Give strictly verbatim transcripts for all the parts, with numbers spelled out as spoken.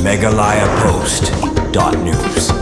Meghalaya Post dot news.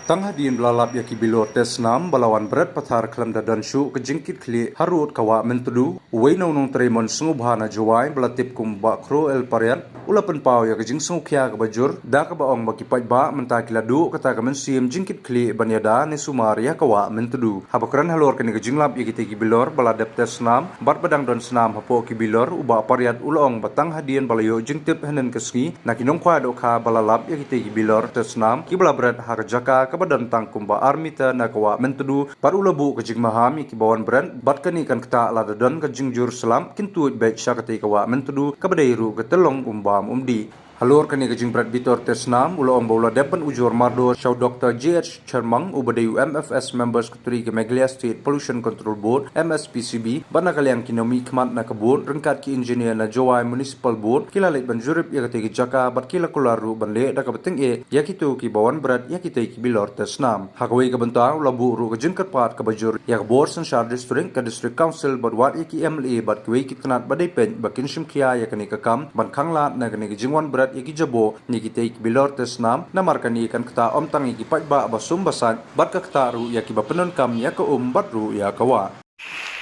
Tang hadien ba la lap ïa ki bilor test snam ba la wan bret pathar khlem da don shuh ka jingkitkhlieh harud ka Wah Myntdu, uwei na u nongtrei mon sngewbha na Jowai ba la tip kum Bah Khroel Pariat u la pynpaw ïa ka jingsngewkhia kaba jur da kaba ong ba ki paidbah mynta ki la duh kata ka mynsiem jingkitkhlieh ban ïada ne sumar ïa ka Wah Myntdu. Haba kren halor kane ka jinglap ïa kitei ki bilor ba la dep test snam bad ba dang don snam hapoh ki bilor, u Bah Pariat u la ong ba tang hadien ba la ïoh jingtip hynnin ka sngi na ki nongkhwai dohkha ba la lap ïa kitei ki bilor test snam kiba la bret ha ka jaka kaba don tang kumba ar mitar na ka Wah Myntdu, bad u la buh ka jingmaham ïa kiba wan bret bad kane kan ktah lada don ka jingjur slap kin tuid beit sha katei ka Wah Myntdu kaba dei ruh ka tyllong umbam umdih. Halor kane ka jingbret bilor test snam u la ong ba u la dep ban ujor mardor sha u Doktor J H Shermang uba dei u M F S member secretary ka Meghalaya State Pollution Control Board, M S P C B, bad na ka liang ki nongmihkhmat na ka board ryngkat ki engineer na Jowai Municipal Board ki la leit ban jurip ïa katei ka jaka bad ki la kular ruh ban leh da kaba tyngeh ïa kito kiba wan bret ïa kitei ki bilor test snam. Ha kawei ka bynta u la buh ruh ka jingkyrpad kaba jur ïa ka bor synshar district, ka district council bad wat ïa ki M L A bad kiwei ki tnat ba dei peit ba kin shim khia ïa kane ka kam ban khanglad na kane ka jingwan bret ïa ki jabor ne kitei ki bilor test snam, namar kane kan ktah ym tang ïa ki paidbah ba sum ba sait bad ka ktah ruh ïa kiba pyndonkam ïa ka um bad ruh ïa ka wah.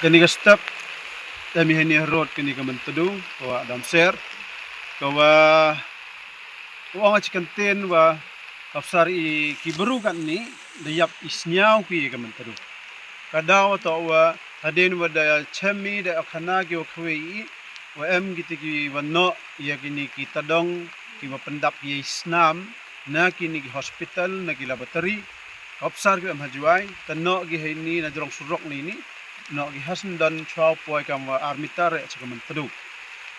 Kane ka step te mynta ha rud kane ka Myntdu ka Wah Damser ka Wah u ong ha ka kyntien wa ka bsar i ki bru katne da ïap i sngew ki ka Myntdu. Ka daw toh wa hadien wa da chem i da khana ki wa khwai i wa em kitei ki wa noh ïa kine ki tadong ki wa pyndap ïa i snam na kine ki hospital na ki laboratory. Ka bsar ki em ha Jowai te noh ki ha ini na jrong surok ni ni. Noh ki hasn't done chwa poi kam wa ar mitar re cha ka Myntdu.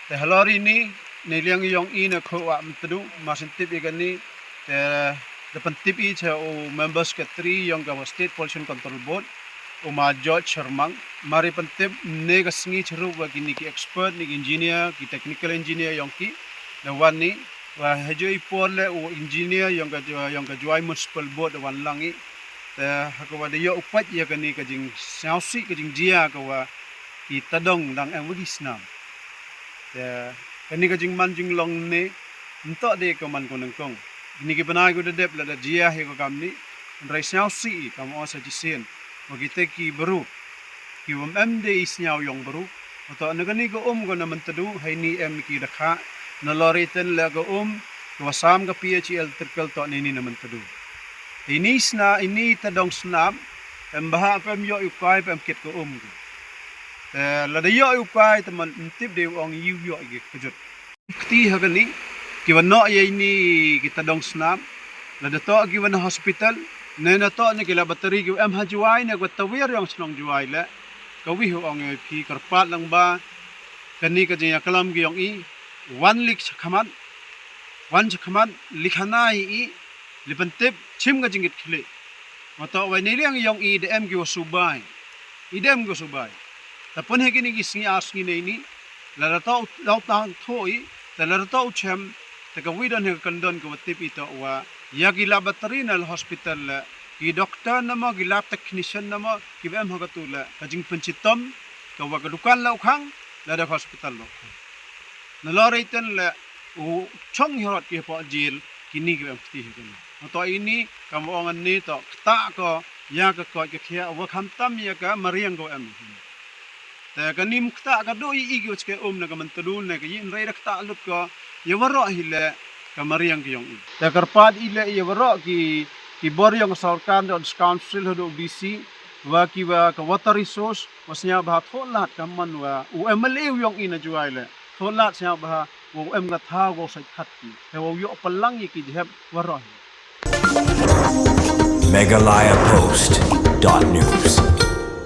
Te halor ini ne liang yong i na kho wa Myntdu ma shin tip i kani te da pyntip i cha u member secretary yong ka State Pollution Control Board u ma George Shermang. Mari pyntip ne ka sngi chru wa kini ki expert ni ki engineer ki technical engineer yong ki da wan ni wa ha joi por le u engineer yong ka yong ka Jowai Municipal Board da wan lang i. Te ha ka wa da ïoh u pait ïa kani ka jingsngewsih ka jingjia ka wa ki tadong dang em wa ki snam. Te kani ka jingman jinglong ne nto de ka man ko nangkong. Ini ki bnai ko da dep la da jia hi ko kam ni. Nrai sngewsih i kam o sa jisien wa kitei ki bru ki wa em de i sngew yong bru. Oto na kani ka um ko na Myntdu ha ini em ki da kha na lori ten la ka um ko wa sam ka P H E electrical to ni ni na Myntdu. Ini sna ini tadong snam em baha pem ïoh u kai pem kit ko um ko. Te la da ïoh u kai te man ntip de ong yu ïoh i ka jut. Kti ha kani ki wa noh ïa ini ki tadong snam la da toh ki wa na hospital ne na toh ne ki laboratory ki wa em ha Jowai ne ki wa tawir yong shnong Jowai le ka wi hu ong ïa phi kyrpad lang ba kani ka jingïaklam ki yong i wan lik chakhmat wan chakhmat lik hana i i li pyntip chim ka jingkitkhlieh. Mata wai ne liang yong i da em ki wa subai i da em ki wa subai. Ta pun he kini ki sngi ar sngi nei ni la da tau dau tang tho i ta la da tau chem ta ka wi don he ka kandon ka wa tip i ta wa ïa ki laboratory na la hospital la ki doctor na ma ki lab technician na ma ki wa em ha ka tu la ka jingpynchitom ka wa ka dukan la u khang la da ka hospital la u khang. Na lor iten la u chong hi rot ki hapoh jil kini ki wa em kti hi kini. Mata ini kam ong ani ta kta ko ïa ka ko ka khia wa kham tam ïa ka mariang ko em. Te ka nim kta ka do i i ki wa chke um na ka Myntdu ne ka yin rei da kta lut ko ïa waroh hi le ka mariang ki yong i. Te kyrpad i le ïa waroh ki ki bor yong ka sorkar da council ha do D C wa ki wa ka water resource wa sñiaw bha thoh lad ka man wa u M L A u yong i na Jowai le thoh lad sñiaw bha wa u em ka thaw wa u sait khat ki he wa u yoh palang i ki jhep waroh. Meghalaya Post dot news.